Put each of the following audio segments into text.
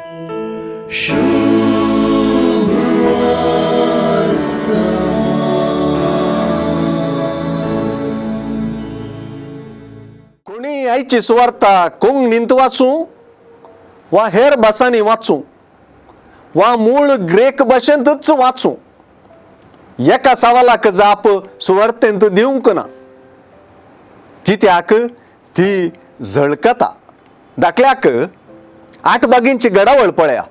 कोणी आयची सुवार्ता कोंकणींत वाचूं वा हेर भासांनी वाचूं वा मूळ ग्रेक भाशेंतच वाचूं, एका सवालाक जाप सुवार्तेंत दिवंक ना. कित्याक ती झळकता. दाखल्याक 8 बागींची घडावळ पळया.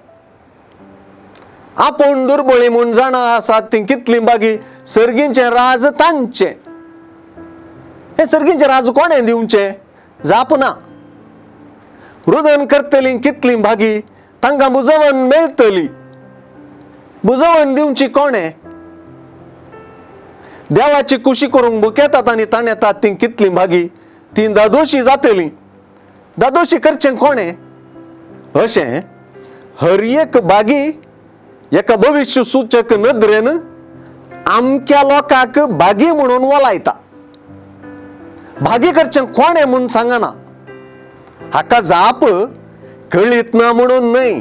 आपूण दुर्बळी म्हूण जाणा आसात ती कितली बागी सर्गींचें राज तांचें. हें सर्गींचें राज कोणें दिवचें? जाप ना. रुदन करतली कितली भागी तांकां बुजवण मेळटली. बुजवण दिवची कोणें? देवाची कुशी करूंक बुकेतात आनी ताणेतात ती कितली भागी ती दादोशी जातली. दादोशी करचें कोणें? अशें हर एक बागी एका भविश्य सूचक नदरेन आमक्या लोकांक बागी म्हणून वलायता. भागी करचें कोणें म्हूण सांगना. हाका जाप कळीत ना म्हणून न्हय.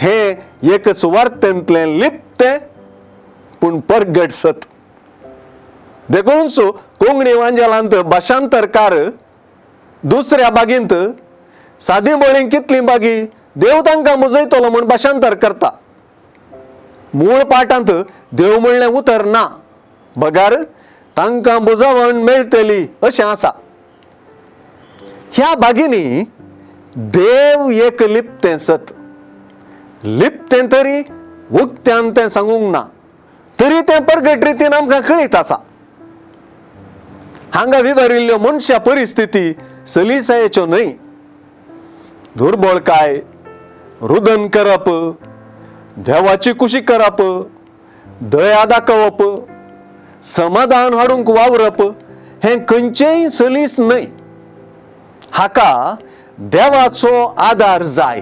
हें एक सुवार्थेंतलें लिप्तें पूण परगट सत. देखून कोंकणी वांजेलांत भाशांतरकार दुसऱ्या बागींत सादी बळी कितली बागी देव तांकां मुजयतलो म्हूण भाशांतर करता. मूळ पाठांत देव म्हणलें उतर ना, बगार तांकां बुजवण मेळटली अशें आसा. ह्या बागींनी देव एक लिप्तें सत. लिप्तें तरी उक्त्यान तें सांगूंक ना, तरी तें परगट रितीन आमकां कळीत आसा. हांगा विवरिल्ल्यो मनशा परिस्थिती सलिसायेच्यो न्हय. दुर्बळकाय, रुदन करप, देवाची कुशी करप, दया दाखोवप, समाधान हाडूंक वावरप हें खंयचेंय सलीस न्हय. हाका देवाचो आदार जाय.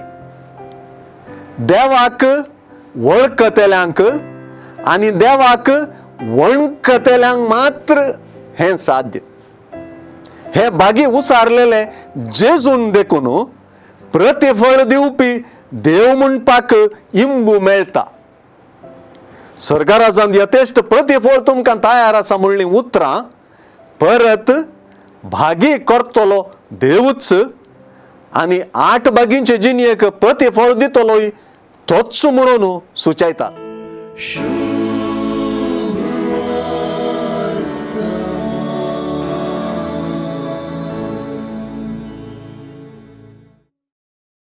देवाक वळखतल्यांक आनी देवाक वणखतल्यांक मात्र हें साध्य. हे भागी उसारलेले जेजून देखून प्रतिफळ दिवपी देव म्हणपाक इंबू मेळटा. सरकाराजान यथेश्ट प्रतिफळ तुमकां तयार आसा म्हणलीं उतरां परत भागी करतलो देवूच आनी 8 बागींचे जिणेक प्रतिफळ दितलोय तोच म्हणून सुचयता.